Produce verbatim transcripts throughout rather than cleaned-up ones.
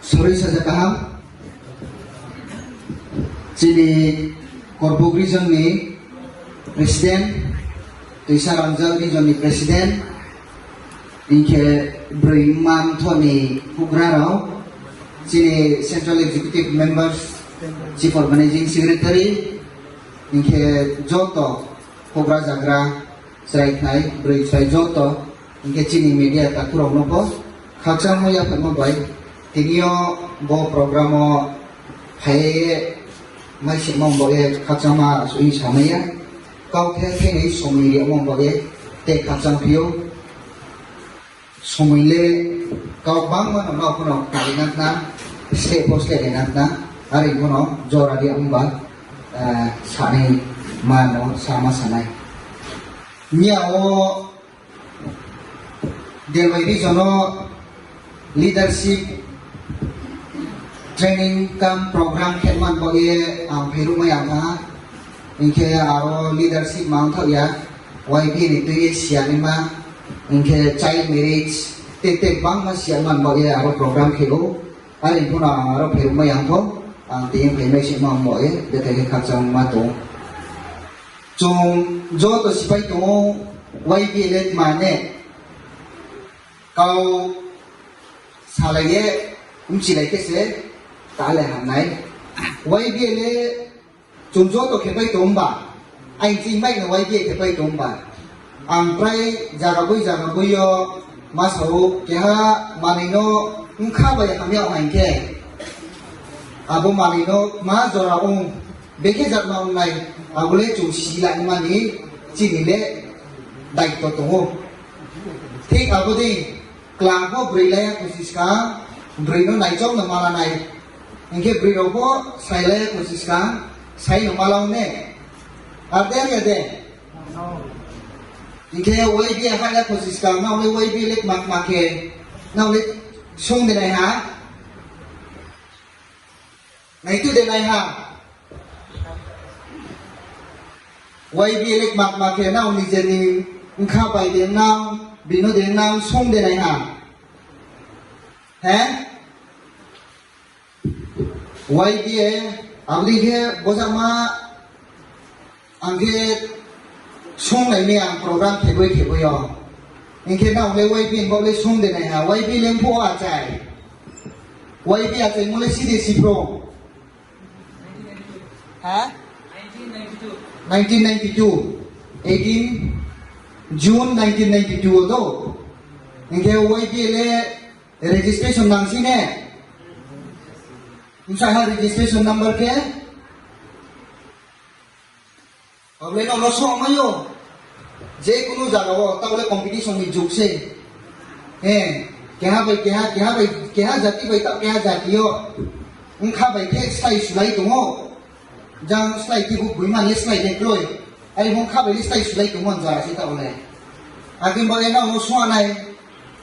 Soroi saja kaham. Chini Korbuk region ni president, Toisa Ramjak region ni president, hing khe broi mma mthoh ni houhgra rao, chini central executive members, chief organizing secretary, hing khe joto houhgra zagra, chrai khnai, broi chrai joto, hing khe chini media takhu rao no pho khakchangmo yaphaimo bai, tini yo bo program wo phai ye maisingmo bo ye khakchangma asuh hing samai ya. Kauthai khe nai somoi ri yagmo bo ye te khakchang phi ou. Somoi le kau bangma no nao pho no khnalai na khna, sleh pho sleh lai na khna, are pho no jora ri ya ongba, eh, sanai ma no sama sanai. Miya wo Delwai region no leadership training cum program khe man bo ye ang phairuh mai ang tha. Hing khe aro leadership ma ongthaoh ya, Y B A ni tui ye siyanaima, hing khe child marriage, te te bangma siya man bo ye aro program khe ou. Are pho no ang aro phairuh mai ang pho, ang tini phaimai se man bo ye, bethai khe khakchangma tong ou. Chung joto sipai tong ou, Y B A le tma ne, kau salai ye, mchilai khe se, ta le hamnai. Y B A le chung joto khe pai tong ba, aini ching bai no Y B A khe pai tong ba. Ang prai zaga boi zaga boi yo ma sa ou, keha manoi no bkha bai ham yag haing khe, abo manoi no ma jora ong, bekhe jatma ong nai, abo le chung si la mani chini le daito tong ou. Thik abo dei, kla pho broi lai ya khusi skang, broi no naichom no ma la nai. Hing khe broi rao pho sai lai ya khusi skang, sai no ma la ong ne. Ar de, ar ya de. Hing khe Y B A ha ya khusi skang, nrao le Y B A le kma kma khe, nrao le sung de nai ha. Nai tu de nai ha. Y B A le kma kma khe nrao nije ni bkha bai de nang, bini de nang, sung de nai ha. He? Y B A, abo dei khe bojama ang khe sung nai mi ang program kheboi kheboi yo. Hing khe nrao le Y B A ni baoh le sung de nai ha, Y B A le mphuh achai. Y B A achaimo le si de si phrung. Ha? Nineteen ninety-two. Eighteen June nineteen ninety-two wo do. Hing khe Y B A le registration nang si ne? Bsa ha registration number khe? Abo le nrao no sung mai ou. Je kunu zaga wo, taoh le competition ni jug se. Keha bai keha, keha bai keha jati bai taoh keha jati yo. Bkha bai khe slái sulai tong ou. Jang slái khe bo boima le slái de kroi. Are bkha bai le slái sulai tongmo jora se taoh le. Akhe bo le nrao no sung nai.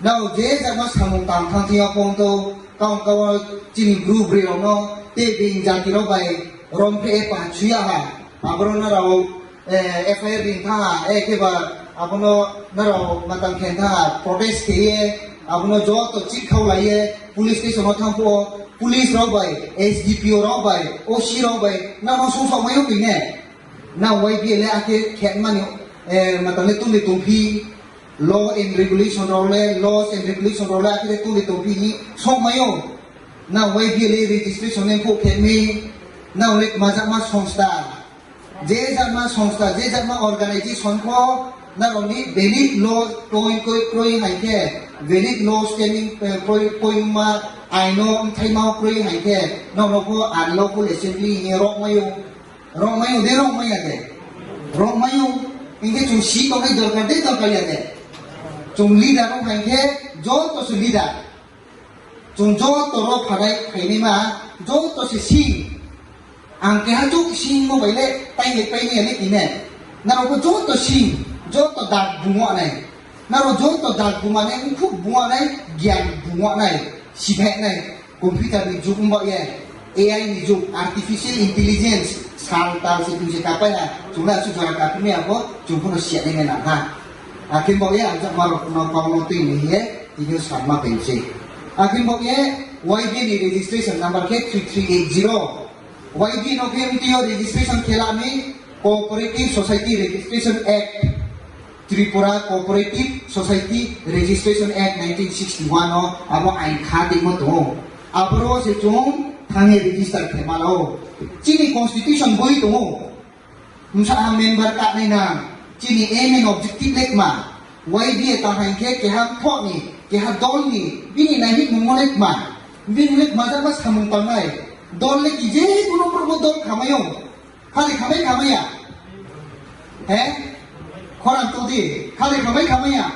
Nrao je jatma samung tang thanng thing yo pho tong, kau kau chini bru broi rao no, te being jati rao bai, rom phe e pa chu ya ha. Aboro nrao, eh, F I R ring thanng ha, e khe ba, abo no nrao matang khe thanng ha, protest khe ye, abo no joto chihkhau lai ye, police station wo thanng pho, police rao bai, S D P O rao bai, O C rao bai, nrao no sung sao mai ou phi ne? Nrao Y B A le akhe khe mani, eh, matang le tong de tongphi, law and regulation rao le, laws and regulation rao le akhe le tong de tongphi hing sung mai ou. Nrao Y B A le registration le mphuh khe mi, nrao le kma jatma songstha. Je jatma songstha, je jatma organization pho, nrao ni valid law point kroi, kroi hai khe, valid law standing, eh, kroi, kroi ma, ain no mthaima kroi hai khe, nrao no pho unlawful assembly hing ye rao mai ou. Rao mai ou de, rao mai ya de. Rao mai ou. Hing khe chung si tongnai dorkar de, dorkar ya de. Chung leader ong hai khe, joto se leader. Chung joto ro phanai phainaima, joto se sing. Ang keha chouh singmo bai le, tai le pai nai ya le tine. Nrao pho joto sing, joto dak bung wa nai. Nrao joto dak bung wa nai, mkhuk bung wa nai, gyan bung wa nai, siphai nai. Computer ni jug ongba ye, A I ni jug, artificial intelligence, sal tal se tui se kapai ha, chung le asuh jora kaphimai ya pho, chung pho no siya nai nang ha. Akhe bo ye, ang jatma rao no kau no tui ni hing ye, tini yo sanma tong se. Akhe bo ye, Y B A ni registration number khe three three eight zero. Y B A no khe mtio registration khe la mi Cooperative Society Registration Act, Tripura Cooperative Society Registration Act nineteen sixty-one no abo ain kha tongmo tong ou. Aboro se chung thang ye register khe ma la ou. Chini constitution boi tong ou. Bsa ha member kanai na, chini aim and objective le kma, Y B A ta haing khe keha mthoh ni, keha dol ni, bini naihih mungmo le kma, bini le kma jama samung tangnai, dol le ki je kuno probo dol khamai ou, khali khamai khamai ya, he? Khorang to di, khali khamai khamai ya,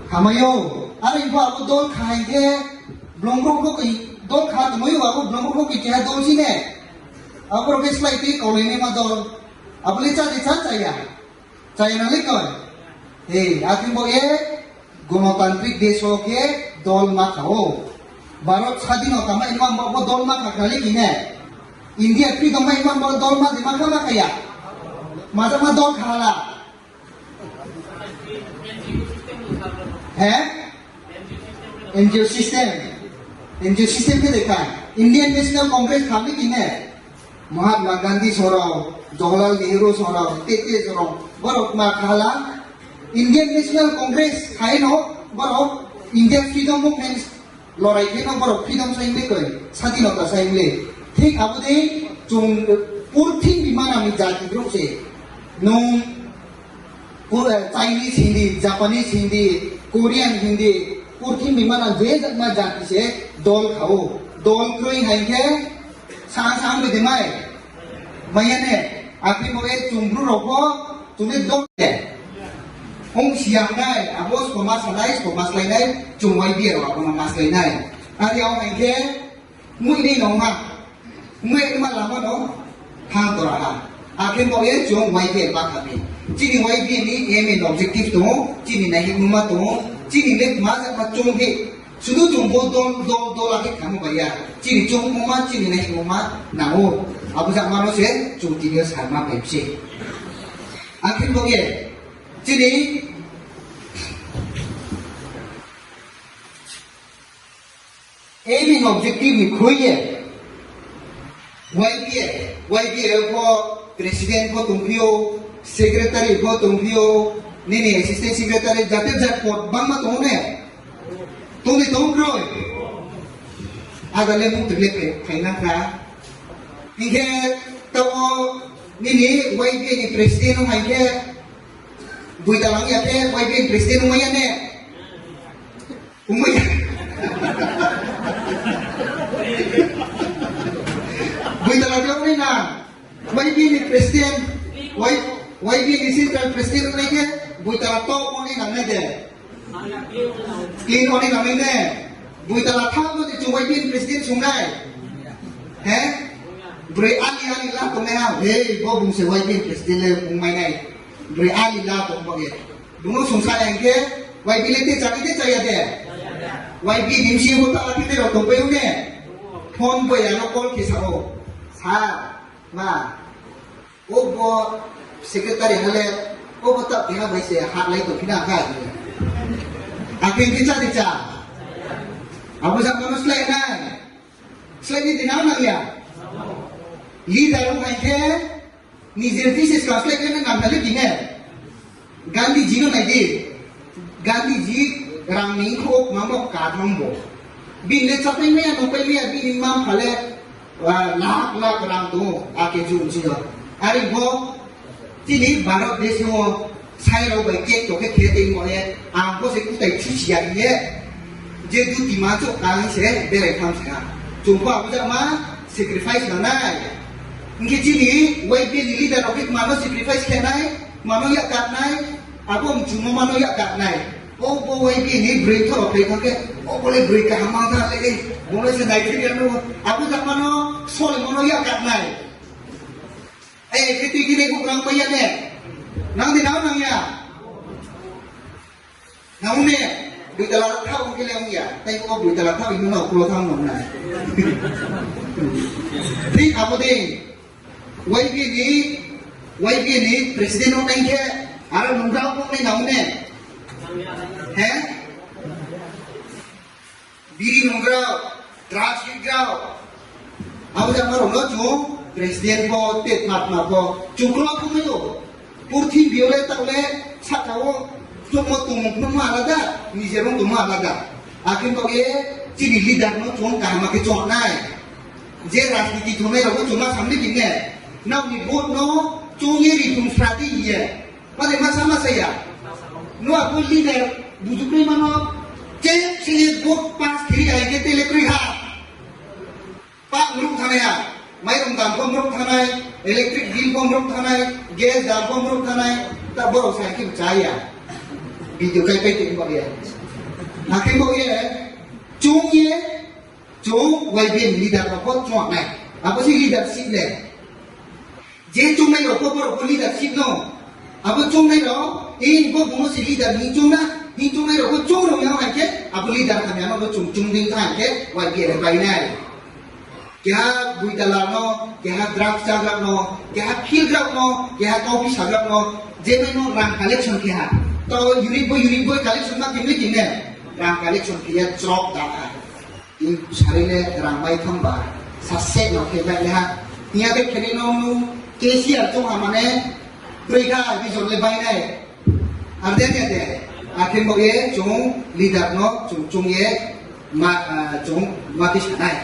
khamai ou, are bo abo dol khaing khe, blong brouh pho ki, dol kha tongmai ou, abo blong brouh pho ki keha dol si ne, abo rao khe slái tei kaulai naima dol. Abo le chá de chá chaya. Chaya na le koi. He, akhe bo ye gonotantrik desh wo khe dol ma kha ou. Bharot sadhinota mai ma bo dol ma kha kha le kine. India freedom mai ma bo dol ma de ma kha ma kha ya. Majakma dol kha la. He? N G O system. N G O system khe de kha. Indian National Congress kha le kine. Mahatma Gandhi song rao, Jawaharlal Nehru song rao, tete song rao, borok ma khala, Indian National Congress khai no, borok India freedom movement lorai khe no, borok freedom saing le koi, sadhinota saing le. Thik abo dei chung purthimbi manang ni jati brouh se, nung Chinese hing di, Japanese hing di, Korean hing di, purthimbi manang je jakma jati se dol kha ou. Dol kroi hai khe, sa sa bai de mai. Mai ya ne, akhe bo ye chung Bru rao pho, chung le dol de. Ong siya nai, abo sko ma sa nai, sko ma slái nai, chung Y B A rao abo no ma slái nai. Are yao hai khe, Mui ni nong ha. Mui ni ma lama no. Thang tora ha. Akhe bo ye chung Y B A ba kha mi. Chini Y B A ni aim and objective tong ou, chini naihih mungma tong ou, chini le ma jakma chung hi. Sudu chung bo dol, dol, dol akhe khamo bai ya. Chini chung mungma, chini naihih mungma nang ou. Abo jakma no se chung tini yo sarma bai se. Akhe bo ye. Chini Aim and objective ni khui ye, Y B A, Y B A pho president pho tongphi ou, secretary pho tongphi ou, nini assistant secretary, jate jat pod bangma tong ou ne? Tong ni tong kroi? Ada le mung tong le phai, phai na kha. Hing khe taoh nini Y B A ni president ong hai khe, boi talang ya khe Y B A ni president ong mai ya ne? Ongmai ya. Boitala de ongnai na. Y B A ni president, Y-, Y B A ni central president ongnai khe, boitala to ongnai nangnai de. Clean ongnai nangnai ne. Boitala thanng no de chung Y B A ni president songnai. He? Broi ali ali la tongnai ha. He, bo bung se Y B A ni president le ongmai nai. Broi ali la tong bo ye. Bung no sungsa yang khe, Y B A le te chari de chaya de. Y B A ni bsing bo ta ati te rao tongpai ou ne. Phone bai ano call khe sa ou. Sir, ma. O bo secretary ha le, o bo ta keha bai se hahlai tong phi na kha. Akhe khe chari cha. Abo sa kono slái nai. Slái ni dinang nang ya. Leader ong hai khe, Nijer thesis ka slái khe nang nang le bine. Gandhiji no nai di. Gandhiji rang ni kho mamo ka thang bo. Bini le chapai maya, nungpai maya, bini mma mpha le, ah, lakh lakh rang tong ou, ake jun si do. Are bo, chini Bharat desh no sai rao bai cake to khe khe tei mo ye, ang bo se kutai chusi ya ye. Je duty ma chouh kang se berai tham sa. Chung pho abo jama sacrifice nangnai. Hing khe chini Y B A ni leader rao khe mano sacrifice khe nai, mano yak kap nai, abo mchumo mano yak kap nai. O bo Y B A ni broi thoro phai thang khe, o bo le broi kaham ma tha le, bo le se nai khe ya no, abo jama no sole mano yak kap nai. Ai, khe tui khe ne khukrang pai ya ne. Nang di nang nang ya. Nang ne, broi tala tha ong khe le ong ya. Tai ko broi tala tha ong no klo tha ong nai. Thik abo de, Y B A ni, Y B A ni president ong nai khe, aro nungrao ong nai nang ne. He? Biri nungrao, Drugs higrao. Abo jama rao no chung president pho, tei tma tma pho, chung klo pho mai ou. Purthimbi yo le taoh le sahka wo chungmo tongmung phnuhmo alada, nijer ong tongmo alada. Akhe baoh ye chini leader no chung kaham khe choung nai. Je rajniti thungnai rao pho chung ma samni khe ne, nrao ni vote no choung ye ri thung sra di hing ye. Mane ma sa ma sa ya. Nrao abo leader bujukroi mano, chepsi ye vote pass khe ri ya hing khe tele kroi ha. Pah mruh thanngnai ha, mairung dam pho mruh thanngnai, electric bill pho mruh thanngnai, gas dam pho mruh thanngnai, ta borao sa khe chá ya. Video kaipai tong baoh ye. Akhe baoh ye, chung ye, chung Y B A ni leader rao pho choung nai. Abo se leadership le. Je choungnai rao pho borao pho leadership no. Abo choungnai rao, e bo bung no se leader hing choung na, hing choungnai rao pho choung rao ya hing khe, abo leader hamya no bo chung choung dei thanng khe, Y B A le pai nai. Keha buitala no, keha drugs chagra no, keha philgra no, keha kauphi sagra no, je mai no rang collection khe ha. To unit bo unit bo collection ma khe ni khe ne, rang collection khe ya chrok da ha. Sari le rang mai thang ba, sase no khe bai le ha. Hing ya khe khe ni no nu cashier choung ha mane, broi kha, abo jon le bai nai. Ar de de de. Akhe baoh ye chung leader no chung choung ye ma, chung ma khe sa nai.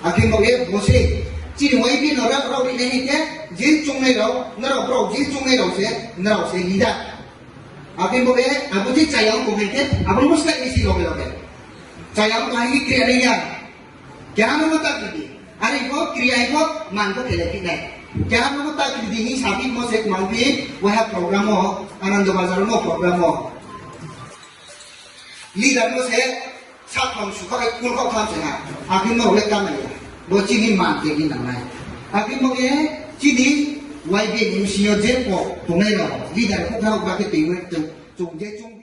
Akhe baoh ye bo se chini Y B A no rao rao ri nai hing khe, je choungnai rao, nrao brao je choungnai rao se, nrao se leader. Akhe baoh ye abo je chaya ong tong hai khe, abo no bo slái ni si loge loge. Chaya ong tong hai khe kri nai ya. Keha no bo ta kri di. Are pho kri ai pho man pho khe le kri nai. Keha no bo ta kri di hing saphi mo se kmang phi, waiha program wo, Anando Bazar no program wo. Leader no se, sakmang sukha khe kul khaoh tham se ha. Akhe no le kamai ya. Bo chini man khe ni nangnai. Akhe bo ye chini Y B A ni bsing yo je po tongnai rao, leader pho kha ba khe tei chung je chung